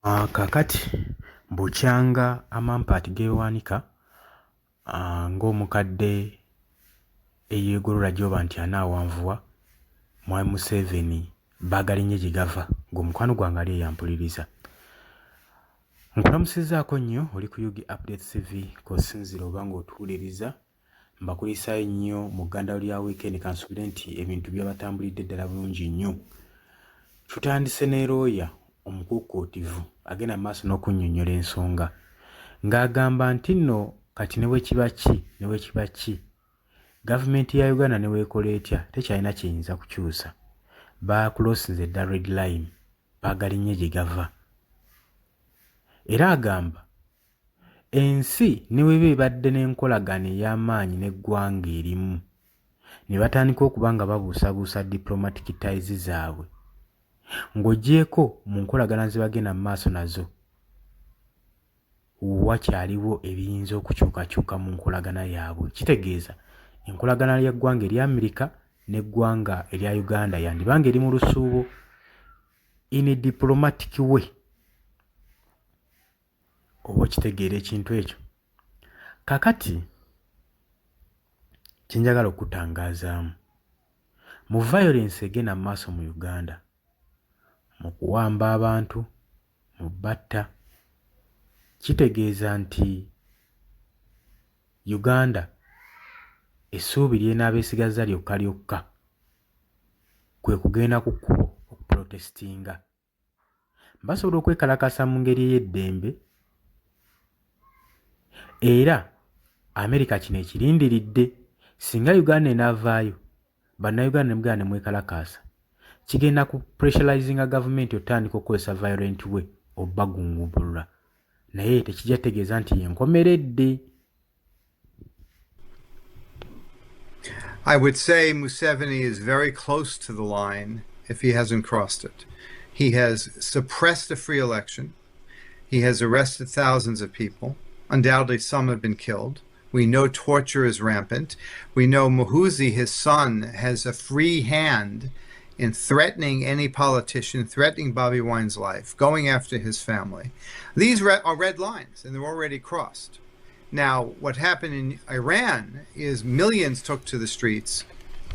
Kaakati bukyanga amampaati geewanika ng'omukadde eyeegolola gy'oba nti anaawanvuwa, Mwami Museveni baagalinnye gye gava ng'omukwano gwange ali eyo ampuliriza. Nkulamusizzaako nnyo oli ku UG Updates TV kw'osinziira oba ng'otuwuliriza. Mbakulisaayo nnyo mu ggandalo lya wiikendi kansuubire nti ebintu byabatambulidde ddala bulungi nnyo. Tutandise ne looya omukuukuutivu agenda mu maaso n'okunnyonnyola ensonga ng'agamba nti nno kati ne bwe kiba ki ne bwe kiba ki gavumenti ya Uganda ne bw'ekola etya tekyalina ky'eyinza kukyusa. Baakuloosinze dda red line baagalinnye gye gava. Era agamba Ensi ne bw'eba ebadde n'enkolagana ey'amaanyi n'eggwanga erimu, ne batandika okuba nga babuusabuusa diplomatic ties zaabwe, ng'oggyeeko mu nkolagana ze bagenda mu maaso nazo, wakyaliwo ebiyinza okukyukakyuka mu nkolagana yaabwe. Kitegeeza enkolagana y'eggwanga erya Amerika n'eggwanga erya Uganda yandiba ng'eri mu lusuubo in a diplomatic way. Oba okitegeera ekintu ekyo? Kakati kyenjagala okutangaazaamu mu violence egenda mu maaso mu Uganda mu kuwamba abantu mu batta kitegeeza nti Uganda essuubi ly'enaaba esigazza lyokka lyokka kwe kugenda ku kkubo okuprotestinga. Basobola okwekalakaasa mu ngeri ey'eddembe era Amerika kino ekirindiridde. Singa Uganda enaavaayo, Bannayuganda ne mugenda ne mwekalakaasa, kigenda ku pressurizinga gavumenti otandika okukozesa violent way obagungumbulula, naye tekijja tegeeza nti yenkomeredde. I would say Museveni is very close to the line if he hasn't crossed it. He has suppressed a free election. He has arrested thousands of people. Undoubtedly, some have been killed. We know torture is rampant. We know Muhoozi, his son, has a free hand in threatening any politician, threatening Bobi Wine's life, going after his family. These are red lines, and they're already crossed. Now, what happened in Iran is millions took to the streets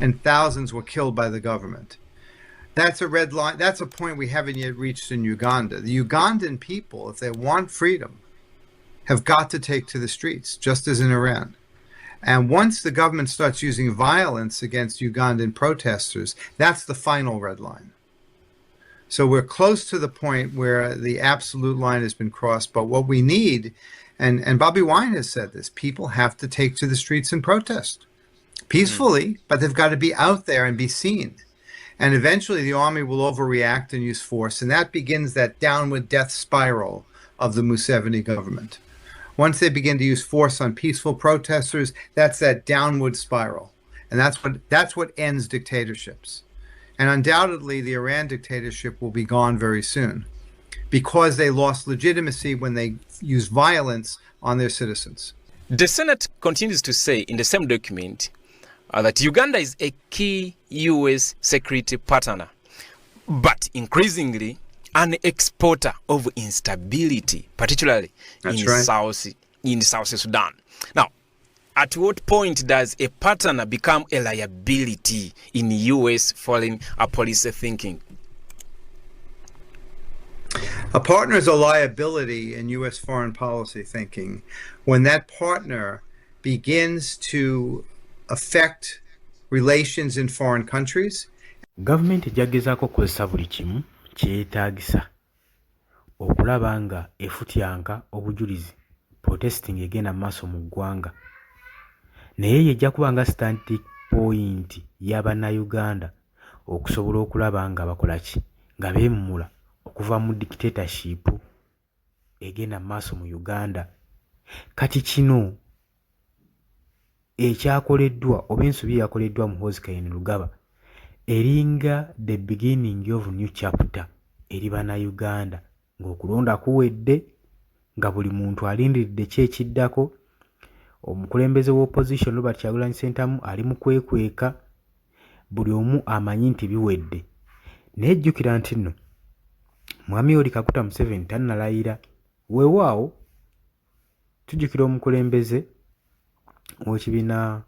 and thousands were killed by the government. That's a red line. That's a point we haven't yet reached in Uganda. The Ugandan people, if they want freedom, have got to take to the streets, just as in Iran. And once the government starts using violence against Ugandan protesters, that's the final red line. So we're close to the point where the absolute line has been crossed. But what we need, and Bobi Wine has said this, people have to take to the streets and protest peacefully, but they've got to be out there and be seen. And eventually the army will overreact and use force. And that begins that downward death spiral of the Museveni government. Once they begin to use force on peaceful protesters, that's that downward spiral. And that's what ends dictatorships. And undoubtedly, the Iran dictatorship will be gone very soon because they lost legitimacy when they used violence on their citizens. The Senate continues to say in the same document that Uganda is a key U.S. security partner, but increasingly an exporter of instability, particularly in South Sudan. Now, at what point does a partner become a liability in U.S. foreign policy thinking? A partner is a liability in U.S. foreign policy thinking when that partner begins to affect relations in foreign countries. Gavumenti ejja gezaako okukozesa buli kimu kye yeetaagisa okulaba nga efutyanka obujulizi protesting egenda mu maaso mu ggwanga, naye yejja kuba nga starting point y'Abannayuganda okusobola okulaba nga bakola ki nga beemumula okuva mu dictatorship egenda mu maaso mu Uganda. Kati kino ekyakoleddwa oba ensobi eyakoleddwa Muhoozi Kainerugaba eringa the beginning of new chapter eri Bannayuganda ng'okulonda kuwedde, nga buli muntu alindiridde ki ekiddako. Omukulembeze w'opposition Robert Kyagulanyi Ssentamu ali mu kwekweka, buli omu amanyi nti biwedde, naye jjukira nti nno Mwami Yoweri Kaguta Museveni tannalayira. Weewaawo tujjukira omukulembeze w'ekibiina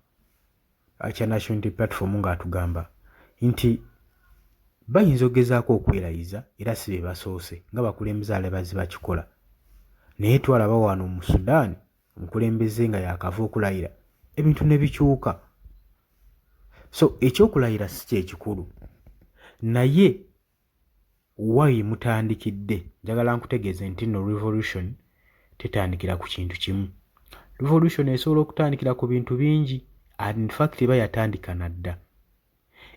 kya National Unity Platform ng'atugamba nti bayinza okugezaako okwerayiza era si be basoose nga bakulembeze abalala bazze bakikola naye twalaba wano mu Sudan omukulembeze nga yaakava okulayira ebintu ne bikyuka. So ekyokulayira si kyekikulu naye wa we mutandikidde njagala nkutegeeze nti nno revolution tetandikira ku kintu kimu. Revolution esobola okutandikira ku bintu bingi and in fact eba yatandika nadda.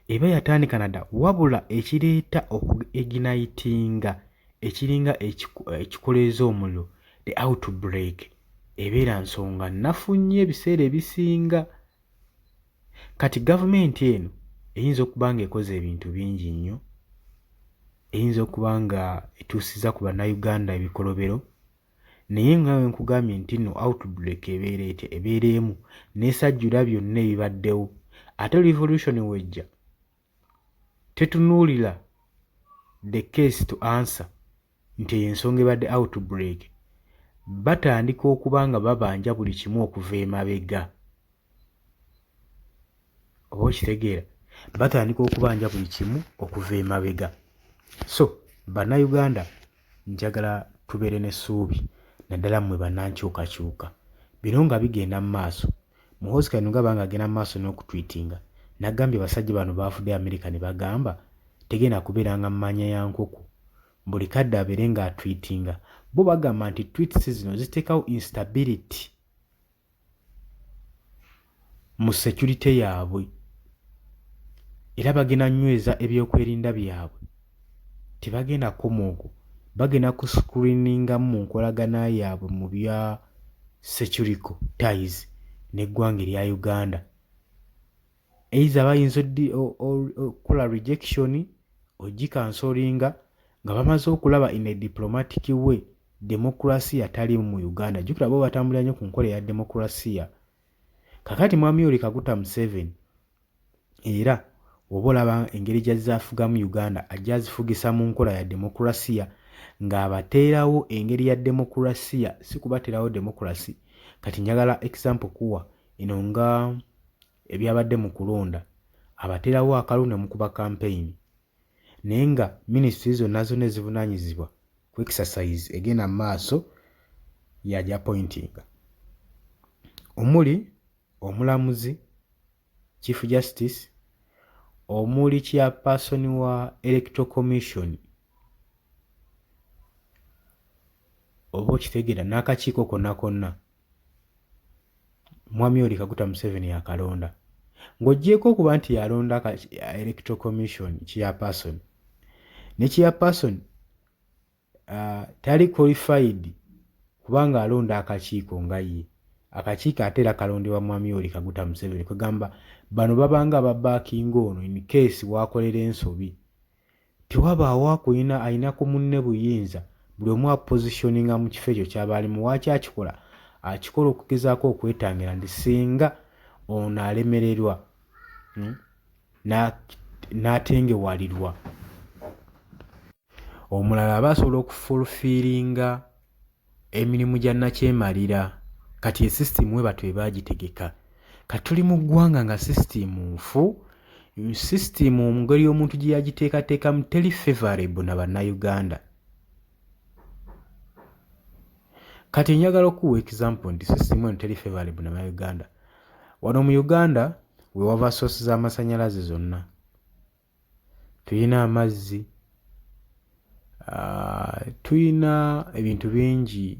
Eba yatandika nadda wabula ekireeta okuignitinga ekiringa ekikoleeza omuliro the outbreak ebeera nsonga nnafu nnyo ebiseera ebisinga. Kati gavumenti eno eyinza okuba ng'ekoze ebintu bingi nnyo, eyinza okuba nga etuusizza ku Bannayuganda ebikolobero naye nga bwe nkugambye nti nno outbreak ebeera etya, ebeera emu n'esajjula byonna ebibaddewo ate revolution w'ejja tetunuulira the case to answer nti eyo ensonga ebadde outbreak, batandika okuba nga babanja buli kimu okuva emabega. Oba okitegeera? Batandika okubanja buli kimu okuva emabega. So Bannayuganda njagala tubeere n'essuubi naddala mmwe bannankyukakyuka. Bino nga bigenda mu maaso, Muhoozi Kainerugaba ng'agenda mu maaso n'okutwitinga n'agambye abasajja bano baavudde Amerika ne bagamba tegenda kubeeranga mmaanya ya nkoko buli kadde abeere ng'atwitinga. Bo bagamba nti tweets zino ziteekawo instability mu security yaabwe era bagenda nyweza ebyokwerinda byabwe tebagenda kukoma okwo bagenda ku screeningamu mu nkolagana yaabwe mu bya security ties n'eggwanga erya Uganda. Either bayinza okukola rejection ogikansolinga nga bamaze okulaba in a diplomatic way demokulasiya taliimu mu Uganda. Jjukira bo batambulira nnyo ku nkola eya demokulasiya. Kakati Mwami Yoweri Kaguta Museveni era oba olaba engeri gy'azze afugamu Uganda ajja azifugisa mu nkola ya demokulasiya ng'abateerawo engeri ya demokulasiya si kubateerawo demokulasi. Kati njagala example kuwa eno nga ebyabadde mu kulonda abateerawo akalulu ne mukuba kampeyini naye nga minisitule zonna zonna ezivunaanyizibwa ku exercise egenda mu maaso y'agiappointinga omuli omulamuzi Chief Justice, omuli chairperson wa Electoral Commission oba okitegeera n'akakiiko konna konna Mwami Yoweri Kaguta Museveni yakalonda. Ng'oggyeeko okuba nti yalonda Electoral Commission chairperson, ne chairperson tali qualified kubanga alonda akakiiko nga ye. Akakiiko ate era kalondebwa Mwami Yoweri Kaguta Museveni. Kwegamba bano babanga ababaakinga ono in case w'akolera ensobi. Tewabaawo akulina alina ku munne buyinza, buli omu apositioninga mu kifo ekyo ky'aba alimu. Waaki akikola? Akikola okugezaako okwetangira nti singa ono alemererwa n'atengewalirwa, omulala aba asobola okufulfiiringa emirimu gya nnakyemalira. Kati esisitiimu bwe batyo bwe baagitegeka. Kati tuli mu ggwanga nga sisitiimu nfu, sisitiimu engeri omuntu gye yagiteekateekamu teri favourable na Bannayuganda. Kati njagala okukuwa example nti sisitiimu eno teri favourable na Bannayuganda. Wano mu Uganda we wava source z'amasannyalaze zonna. Tulina amazzi, tulina ebintu bingi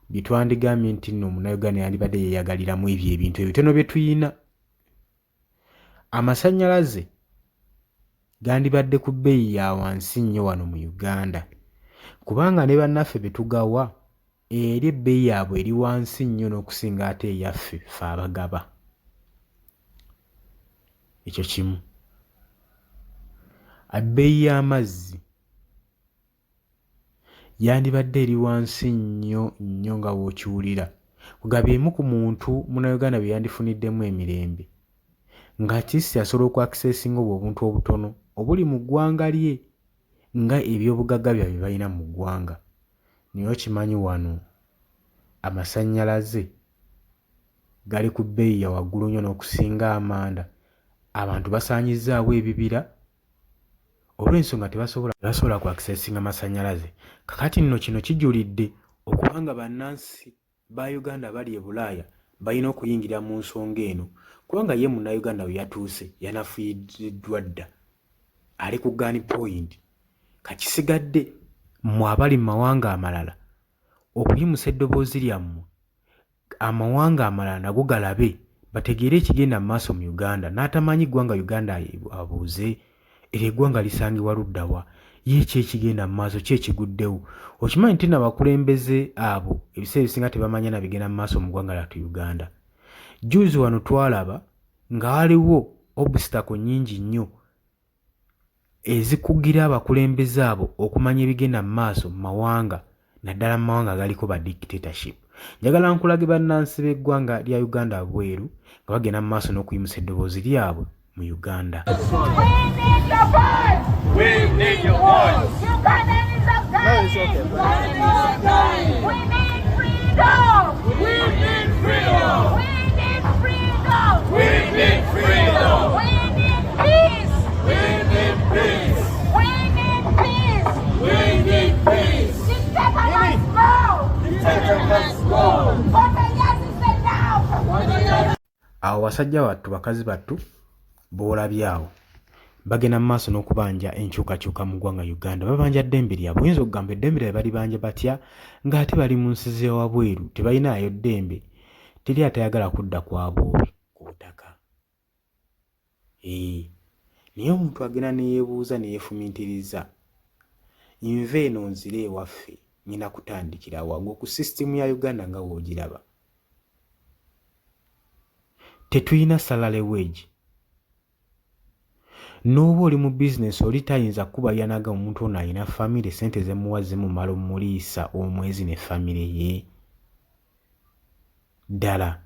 bye twandigambye nti nno Omunnayuganda yandibadde yeeyagaliramu ebyo ebintu ebitono bye tuyina. Amasannyalaze gandibadde ku bbeeyi ya wansi nnyo wano mu Uganda kubanga ne bannaffe be tugawa eri ebbeeyi yaabwe eri wansi nnyo n'okusinga ate eyaffe ffe abagaba. Ekyo kimu. Ebbeeyi y'amazzi yandibadde eri wansi nnyo nnyo nga bw'okiwulira. Kugamba emu ku muntu Munnayuganda bye yandifuniddemu emirembe nga at least asobola oku accessinga obwo obuntu obutono obuli mu ggwanga lye. nga ebyobugagga byabwe bye balina mu ggwanga. Naye okimanyi wano amasannyalaze gali ku bbeeyi ya waggulu nnyo n'okusinga amanda. Abantu basaanyizzaawo ebibira olw'ensonga tebasobola tebasobola ku accessinga masannyalaze. Kakati nno kino kijulidde okuba nga bannansi ba Uganda abali e Bulaaya balina okuyingira mu nsonga eno kubanga ye Munnayuganda we yatuuse yanafuyiddwa dda ali ku gun point. Kakisigadde mmwe abali mu mawanga amalala okuyimusa eddoboozi lyammwe amawanga amalala nago galabe bategeere ekigenda mu maaso mu Uganda. N'atamanyi ggwanga Uganda abuuze eryo eggwanga lisangibwa ludda wa? Ye ki ekigenda mu maaso ki ekiguddewo? Okimanyi nti n'abakulembeze abo ebiseera ebisinga tebamanya na bigenda mu maaso mu ggwanga lyattu Uganda. Jjuuzi wano twalaba nga waliwo obstacle nnyingi nnyo ezikugira abakulembeze abo okumanya ebigenda mu maaso mu mawanga naddala mu mawanga agaliko ba dictatorship. Njagala nkulage bannansi b'eggwanga lya Uganda bweru nga bagenda mu maaso n'okuyimusa eddoboozi lyabwe mu Uganda. Awo basajja battu bakazi battu b'olabye awo bagenda mu maaso n'okubanja enkyukakyuka mu ggwanga Uganda. Babanja ddembe lyabwe. Oyinza okugamba eddembe lyabwe balibanja batya ng'ate bali mu nsi z'ewabweru tebalinaayo ddembe? Teri atayagala kudda kwa boobi ku butaka. Eeh naye omuntu agenda ne yeebuuza ne yeefumintiriza, nve eno nzire ewaffe ngenda kutandikira wa? Gwe ku system ya Uganda nga w'ogiraba. Tetulina salary wage. N'oba oli mu bizinesi oli tayinza kukubalira n'agamba omuntu ono alina famire ssente ze mmuwa zimumala omuliisa omwezi ne famire ye. Ddala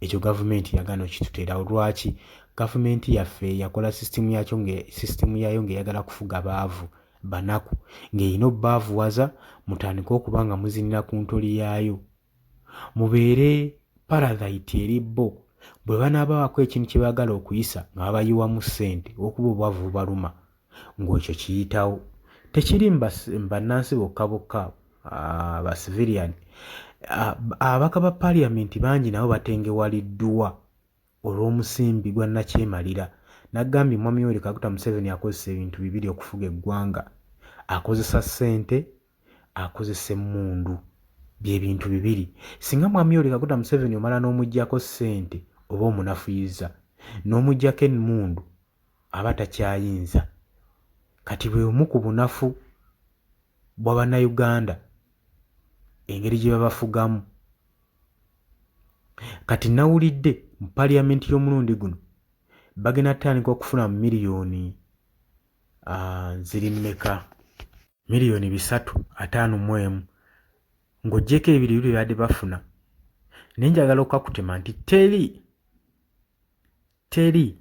ekyo gavumenti yagaana okituteerawo. Lwaki? Gavumenti yaffe yakola sisitimu yakyo nga sisitimu yaayo ng'eyagala kufuga baavu, banaku, ng'erina obbaavuwaza mutandike okuba nga muzinira ku ntoli yaayo. Mubeere paradhaiti eri bo. Bwe banaabawaako ekintu kye baagala okuyisa nga babayiwamu ssente olw'okuba obwavu bubaluma, ng'ekyo kiyitawo. Tekiri mu bannansi bokka bokka, ba civilian. Ababaka ba parliament bangi nabo batengewaliddwa olw'omusimbi gwa nnakyemalira. Nagambye Mwami Yoweri Kaguta Museveni akozesa ebintu bibiri okufuga eggwanga. Akozesa ssente akozesa emmundu. Bye bintu bibiri. Singa Mwami Yoweri Kaguta Museveni omala n'omuggyako ssente oba omunafuyiza, n'omuggyako emmundu aba takyayinza. Kati bwe bumu ku bunafu bwa Bannayuganda engeri gye babafugamu. Kati nawulidde mu parliament y'omulundi guno bagenda kutandika okufuna miliyoni ziri mmeka? Miliyoni 351 ng'oggyeko ebiri bye babadde bafuna. Naye njagala okukakutema nti teri teri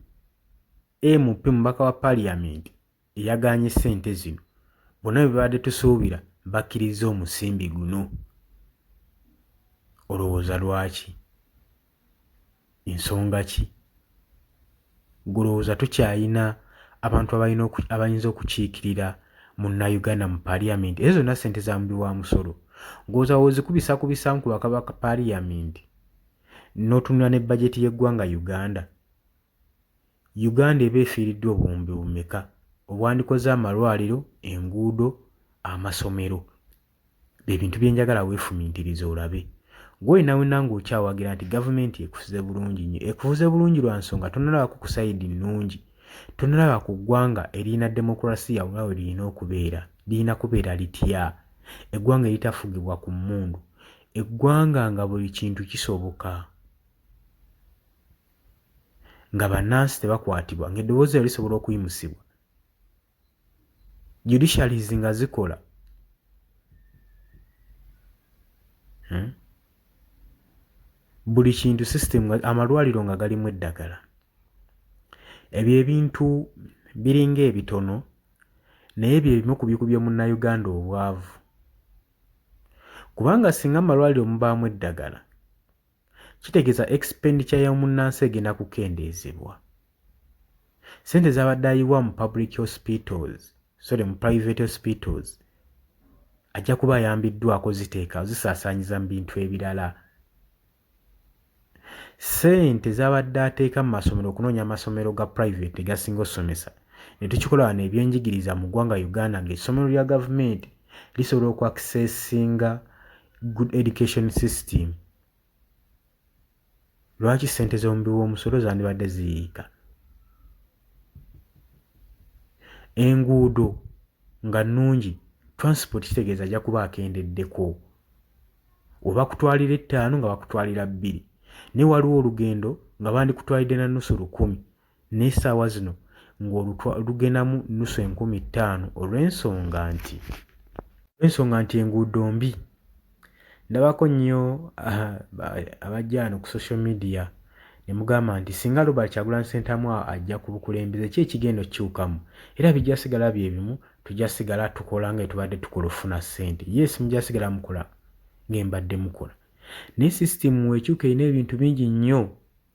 MP mubaka wa parliament eyagaanye ssente zino. Bonna bwe babadde tusuubira bakkirizza omusimbi guno. Olowooza lwaki? Nsonga ki? Ggwe olowooza tukyalina abantu abalina abayinza okukiikirira Munnayuganda mu Parliament? Ezo zonna ssente za muwi wa musolo. Ggwe olowooza bw'ozikubisakubisaamu ku babaka ba Parliament n'otunula ne bajeti y'eggwanga Uganda, Uganda eba efiiriddwa obuwumbi bumeka obwandikoze amalwaliro, enguudo, amasomero? Bye bintu bye njagala weefumintirize olabe. Ggwe wenna wenna ng'okyawagira nti gavumenti ekufuze bulungi nnyo. Ekufuze bulungi lwa nsonga tonnalabako ku sayidi nnungi. Tonnalaba ku ggwanga eririna demokulasiya nga bwe lirina okubeera. Lirina kubeera litya? Eggwanga eritafugibwa ku mmundu. Eggwanga nga buli kintu kisoboka. Nga bannansi tebakwatibwa. Ng'eddoboozi lyo lisobola okuyimusibwa. Judiciaries nga zikola. Hmm? Buli kintu system nga amalwaliro nga galimu eddagala. Ebyo ebintu biringa ebitono Naye bye bimu ku bikubye Munnayuganda obwavu. Kubanga singa amalwaliro mubaamu eddagala, kitegeeza expenditure y'omunnansi egenda kukendeezebwa. Ssente z'abadde ayiwa mu public hospitals, sorry mu private hospitals, ajja kuba ayambiddwako ziteeka zisaasaanyiza mu bintu ebirala. Ssente z'abadde ateeka mu masomero okunoonya amasomero ga private gasinga osomesa ne tukikola wano ebyenjigiriza mu ggwanga Uganda ng'essomero lya gavumenti lisobola okuaccessinga good education system. Lwaki ssente z'omuwi w'omusolo zandibadde ziyiika? Enguudo nga nnungi, transport kitegeeza ajja kuba akendeddeko. We bakutwalira ettaano nga bakutwalira bbiri. Naye waliwo olugendo nga bandikutwalidde na nnusu 1000 naye essaawa zino ng'olugendamu nnusu 5000 olw'ensonga nti enguudo mbi. Ndabako nnyo abajja wano ku social media ne mugamba nti singa Robert Kyagulanyi Ssentamu ajja ku bukulembeze ki ekigenda okukyukamu era bijja sigala bye bimu, tujja sigala tukola nga tubadde tukola okufuna ssente. Yes, mujja sigala mukola ng'embadde mukola. Naye sisitimu weekyuka erina ebintu bingi nnyo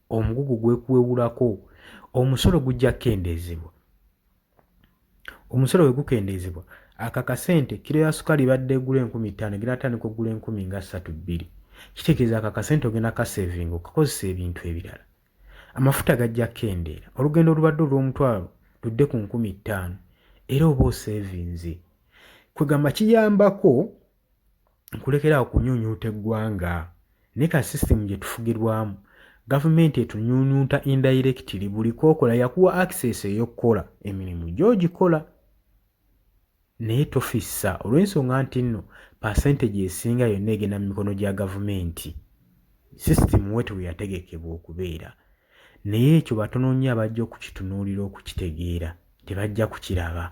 omugugu gwekuwewulako. Omusolo gujja kukendeezebwa. Omusolo bwe gukendeezebwa, ako akasente kiro ya sukaali ebadde egula 5000 egenda tandika okugula enkumi nga ssatu bbiri. Kitegeeza ako akasente ogenda kasevinga okakozesa ebintu ebirala. Amafuta gajja kukendeera. Olugendo olubadde olw'omutwalo ludde ku 5000 era oba osevinze. Kwegamba kiyambako nkulekera awo kunyuunyuuta eggwanga. Naye ka sisitimu gye tufugirwamu, gavumenti etunyuunyuuta indirectly buli k'okola yakuwa access ey'okukola emirimu gy'ogikola naye tofissa olw'ensonga nti nno percentage esinga yonna egenda mu mikono gya gavumenti. Sisitimu bw'etyo bwe yategekebwa okubeera. Naye ekyo batono nnyo abajja okukitunuulira okukitegeera, tebajja kukiraba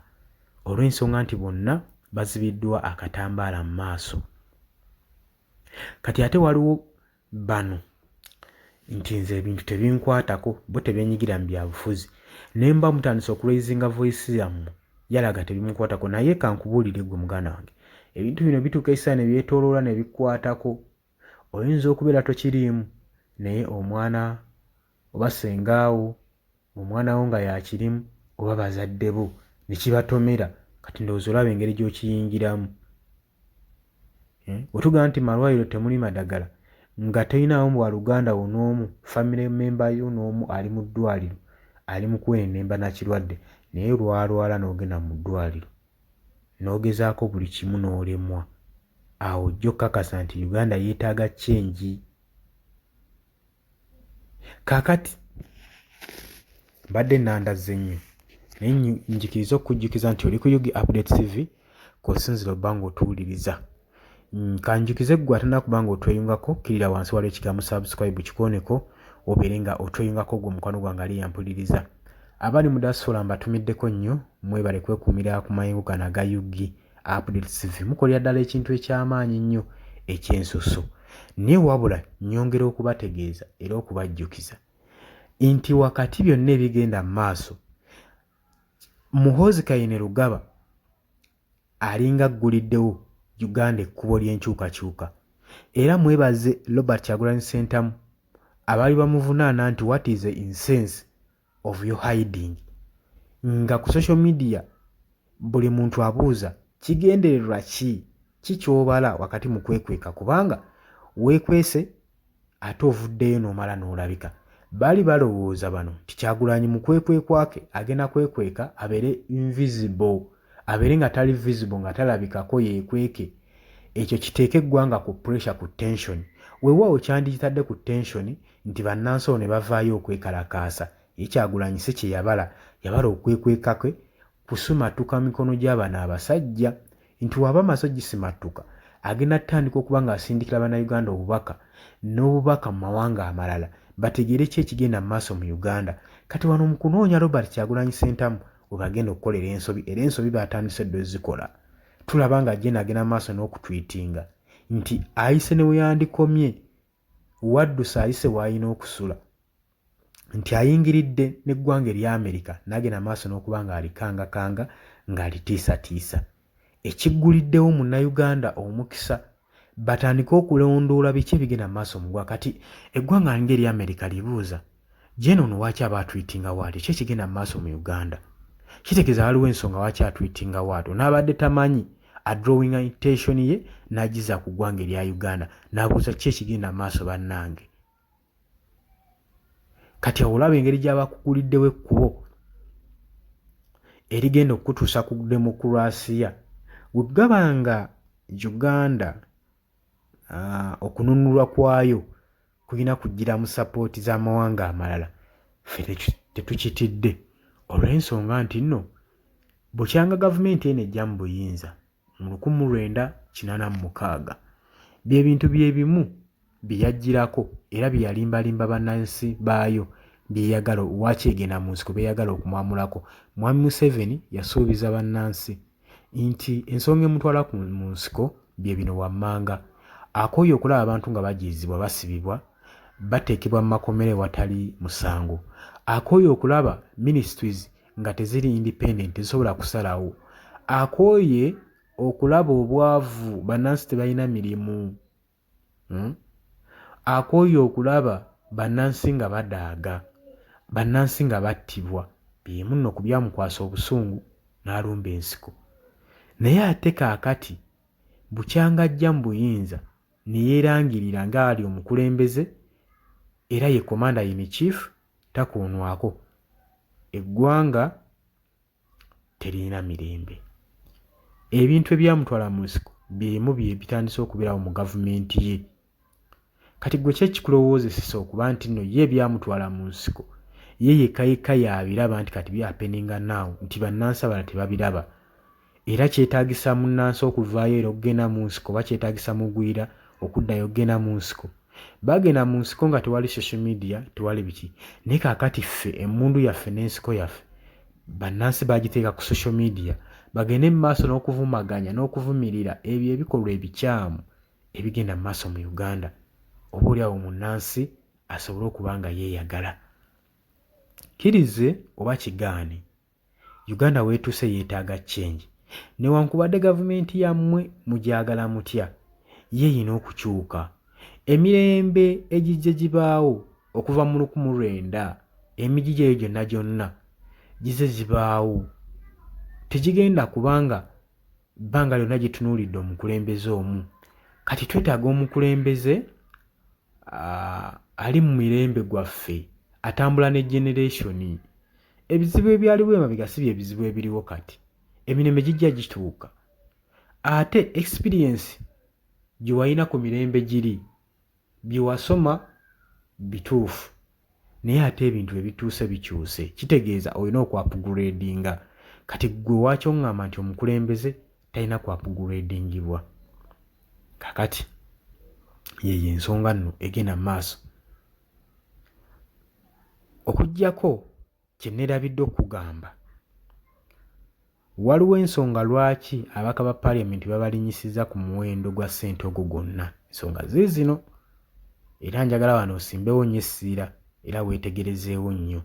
olw'ensonga nti bonna bazibiddwa akatambaala mu maaso. Kati ate waliwo bano nti nze ebintu tebinkwatako bo tebeenyigira mu byabufuzi naye muba mutandise okuraisinga voice yammwe yalaga tebimukwatako naye kankubuulire ggwe muganda wange ebintu bino bituuka ekiseera ne byetooloola ne bikukwatako. Oyinza okubeera tokiriimu naye omwana oba ssengaawo omwana wo nga y'akirimu oba bazadde bo ne kibatomera kati ndowooza olaba engeri gy'okiyingiramu. Bwe tugamba nti malwaliro temuli madagala nga tolinaawo waluganda wo n'omu family member yo n'omu ali mu ddwaliro ali mu kwenemba na kirwadde naye lwalwala n'ogenda mu ddwaliro n'ogezaako buli kimu n'olemwa awo ojja okkakasa nti Uganda yeetaaga change. Kaakati mbadde nandazze nnyo naye njikiriza okukujjukiza nti oli ku UG Update TV kw'osinziira obba ng'otuwuliriza. Kanjukize ggwe atannaba kuba ng'otweyungako kkirira wansi waliwo ekigambo subscribe kikooneko obeere nga otweyungako ggwe mukwano gwange ali eyampuliriza. Abali mu diaspora mbatumiddeko nnyo mwebale kwekuumira ku mayengo gano aga UG Update TV mukolera ddala ekintu eky'amaanyi ennyo eky'ensusso. Naye wabula nnyongera okubategeeza era okubajjukiza nti wakati byonna ebigenda mu maaso Muhoozi Kainerugaba alinga agguliddewo Uganda ekkubo ly'enkyukakyuka era mwebaze Robert Kyagulanyi Ssentamu abaali bamuvunaana nti what is the essence of your hiding nga ku social media buli muntu abuuza kigendererwa ki ki ky'obala wakati mu kwekweka kubanga weekwese ate ovuddeyo n'omala n'olabika. Baali balowooza bano nti Kyagulanyi mu kwekwekwa ke agenda kwekweka abeere invisible, abeere nga tali visible nga talabikako yeekweke ekyo kiteeke eggwanga ku pressure ku tension. Weewaawo kyandikitadde ku tension nti bannansi olwo ne bavaayo okwekalakaasa. Ye Kyagulanyi si kye yabala, yabala okwekweka kwe kusimattuka mikono gya bano abasajja nti waba amaze ogisimattuka agenda tutandika okuba ng'asindikira Bannayuganda obubaka n'obubaka mu mawanga amalala bategeere ki ekigenda mu maaso mu Uganda. Kati wano mu kunoonya Robert Kyagulanyi Ssentamu we bagenda okukolera ensobi era ensobi baatandise dda ozikola. Tulaba nga Jane agenda mu maaso n'okutwitinga nti ayise ne we yandikomye wadduse ayise w'alina okusula nti ayingiridde n'eggwanga erya Amerika n'agenda maaso n'okuba ng'alikangakanga ng'alitiisatiisa ekigguliddewo Munnayuganda omukisa batandike okulondoola biki ebigenda mu maaso mu ggwanga. Kati eggwanga ng'erya America libuuza Gen ono waaki aba atwitingawo atyo? Ki ekigenda mu maaso mu Uganda? Kitegeeza waliwo ensonga waaki atwitingawo atyo. N'abadde tamanyi adrawinga intention ye n'agiza ku ggwanga erya Uganda n'abuuza ki ekigenda mu maaso bannange. Kati awo olaba engeri gy'abakuguliddewo ekkubo erigenda okukutuusa ku demokulasiya. Bwe gaba nga Uganda okununulwa kwayo kulina kujjira mu sapooti z'amawanga amalala, ffe tetukitidde olw'ensonga nti nno bukyanga gavumenti eno ejja mu buyinza mu 1986 bye bintu bye bimu bye yajjirako era bye yalimbalimba bannansi baayo byeyagala waaki egenda mu nsiko byeyagala okumwamulako. Mwami Museveni yasuubiza bannansi nti ensonga emutwala mu nsiko bye bino wammanga. Akooye okulaba abantu nga bajiizibwa, basibibwa, bateekebwa mu makomera ewatali musango. Akooye okulaba ministries nga teziri independent, tezisobola kusalawo. Akooye okulaba obwavu, bannansi tebalina mirimu. Akooye okulaba bannansi nga badaaga, bannansi nga battibwa. Byemu nno ku byamukwasa obusungu n'alumba ensiko. Naye ate kaakati bukyanga ajja mu buyinza ne yeerangirira ng'ali omukulembeze era ye commander in chief takoonwako, eggwanga teririna mirembe. Ebintu ebyamutwala mu nsiko byemu bye bitandise okubeerawo mu gavumenti ye. Kati ggwe ki ekikulowoozesesa okuba nti nno ye ebyamutwala mu nsiko ye yekka yekka y'abiraba nti kati bihappeninga now nti bannansi abalala tebabiraba? Era kyetaagisa munnansi okuvaayo era okugenda mu nsiko oba kyetaagisa mugwira okuddayo okugenda mu nsiko? Baagenda mu nsiko nga tewali social media, tewali biki. Naye kaakati ffe emmundu yaffe n'ensiko yaffe bannansi bagiteeka ku social media bagende mu maaso n'okuvumaganya n'okuvumirira ebyo ebikolwa ebikyamu ebigenda mu maaso mu Uganda, oba oli awo munnansi asobole okuba nga yeeyagala. Kkirize oba kigaane, Uganda weetuuse yeetaaga change. Newankubadde gavumenti yammwe mugyagala mutya, ye erina okukyuka. Emirembe egijja gibaawo okuva mu 1900 emigigi eyo gyonna gyonna gizze gibaawo. Tegigenda kubanga bbanga lyonna gitunuulidde omukulembeze omu. Kati twetaaga omukulembeze ali mu mirembe gwaffe, atambula ne generation. Ebizibu ebyaliwo emabega si bye bizibu ebiriwo kati. Emirembe gijja gituuka. Ate experience gye walina ku mirembe giri, bye wasoma bituufu naye ate ebintu ebituuse bikyuse. Kitegeeza olina oku-upgradinga. Kati ggwe waaki oŋŋamba nti omukulembeze talina ku-upgradingibwa? Kaakati yeeyo ensonga nno egenda mu maaso. Okuggyako kye neerabidde okukugamba, waliwo ensonga lwaki ababaka ba paaliyamenti babalinnyisizza ku muwendo gwa ssente ogwo gwonna. Ensonga ziizino era njagala wano osimbewo nnyo essira era weetegerezeewo nnyo.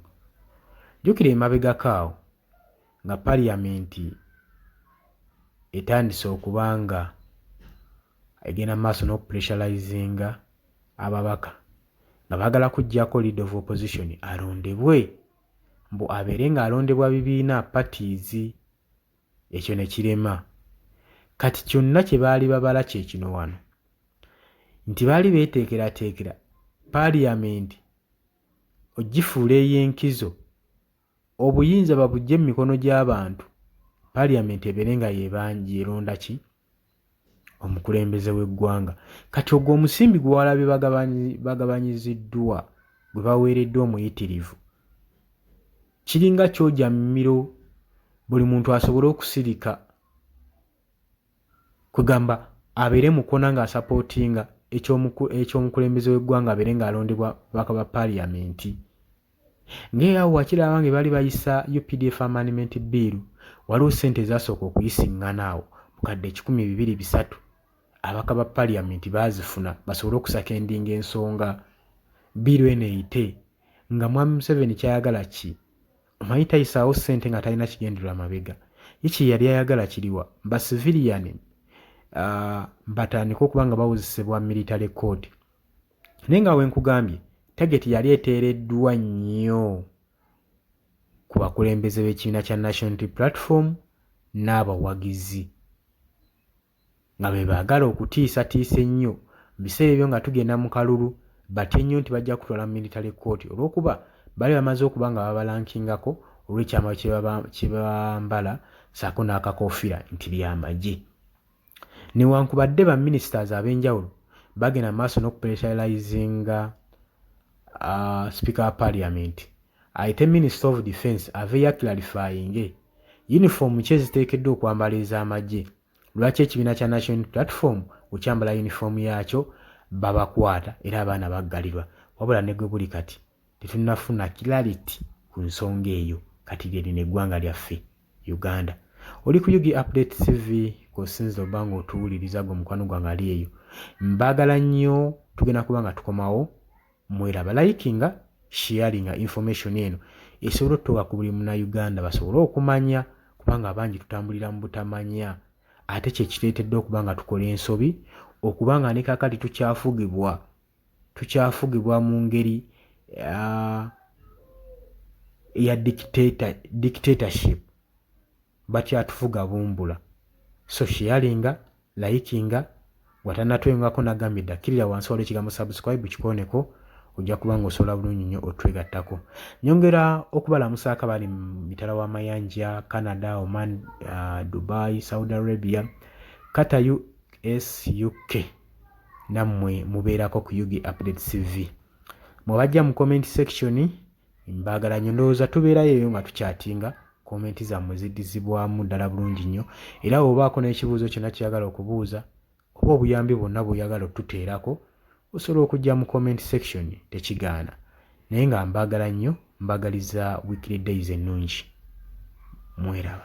Jjukira emabegako awo nga paaliyamenti etandise okuba nga egenda mu maaso n'okupressurizinga ababaka nga baagala kuggyako leader of opposition alondebwe mbu abeere ng'alondebwa bibiina parties, ekyo ne kirema. Kati kyonna kye baali babala kye kino wano nti baali beeteekerateekera paaliyamenti ogifuula ey'enkizo, obuyinza babuggye mu mikono gy'abantu, paaliyamenti ebeere nga y'eronda ki? Omukulembeze w'eggwanga. Kati ogwo omusimbi gwe walabye bagabanyiziddwa, gwe baweereddwa omuyitirivu, kiringa kyoja mimiro buli muntu asobole okusirika, kwegamba abeere mukona ng'asapootinga eky'omukulembeze w'eggwanga abeere ng'alondebwa babaka ba paaliyamenti. Ng'era awo wakiraba nga baali bayisa UPDF Amendment Bill, waliwo ssente ezasooka okuyisiŋŋana awo bukadde 1 2 3 ababaka ba paaliyamenti baazifuna basobole okusakendinga ensonga bill eno eyite. Nga Mwami Museveni ky'ayagala ki? Omanyi tayisaawo ssente nga talina kigendererwa mabega. Ye kye yali ayagala kiriwa? Ba civilian batandike okuba nga bawozesebwa military court. Naye nga wenkugambye, target yali eteereddwa nnyo ku bakulembeze b'ekibiina kya National Unity Platform n'abawagizi, nga be baagala okutiisatiisa ennyo mu biseera ebyo nga tugenda mu kalulu, batye nnyo nti bajja kutwala mu military court, olw'okuba baali bamaze okuba nga babalankingako olw'ekyambalo kye bambala ssaako n'akakofiira nti byamagye. Newankubadde ba ministers ab'enjawulo bagenda mu maaso n'okupressurizinga Speaker wa Parliament ayite Minister of Defence aveeyo aclarifyinge uniform ki eziteekeddwa okwambala ez'amagye, lwaki ekibiina kya National Unity Platform okyambala uniform yaakyo babakwata era abaana baggalirwa. Wabula ne gwe buli kati tetunnafuna clarity ku nsonga eyo. Kati lye lino eggwanga lyaffe Uganda. Oli ku UG Update TV kw'osinza oba ng'otuwuliriza, gwe mukwano gwange ali eyo. Mbaagala nnyo, tugenda kuba nga tukomawo. Mweraba, likinga, sharinga information eno esobole okutuuka ku buli Munnayuganda basobole okumanya, kubanga abangi tutambulira mu butamanya, ate kye kireetedde okuba nga tukola ensobi, okuba nga ne kaakati tukyafugibwa mu ngeri eya dictatorship, bakyatufuga bumbula. So sharinga, likinga. Watanatwengako nagambye dda, kkirira wansi waliwo ekigambo subscribe, kikooneko, ojja kuba nga osobola bulungi nnyo otwegattako. Nyongera okubalamusaako abali mu mitala w'amayanja, Canada, Oman, Dubai, Saudi Arabia, Qatar, US, UK, nammwe mubeerako ku UG Update TV. Mwebajja mu comment section, mbaagala nnyo. Ndowooza tubeerayo eyo nga tukyatinga, comment zammwe ziddizibwamu ddala bulungi nnyo. Era bw'obaako n'ekibuuzo kyonna kyeyagala okubuuza oba obuyambi bwonna bw'oyagala otuteerako, osobola okujja mu comment section, tekigaana. Naye nga mbaagala nnyo, mbagaliza weekly days ennungi. Mweraba.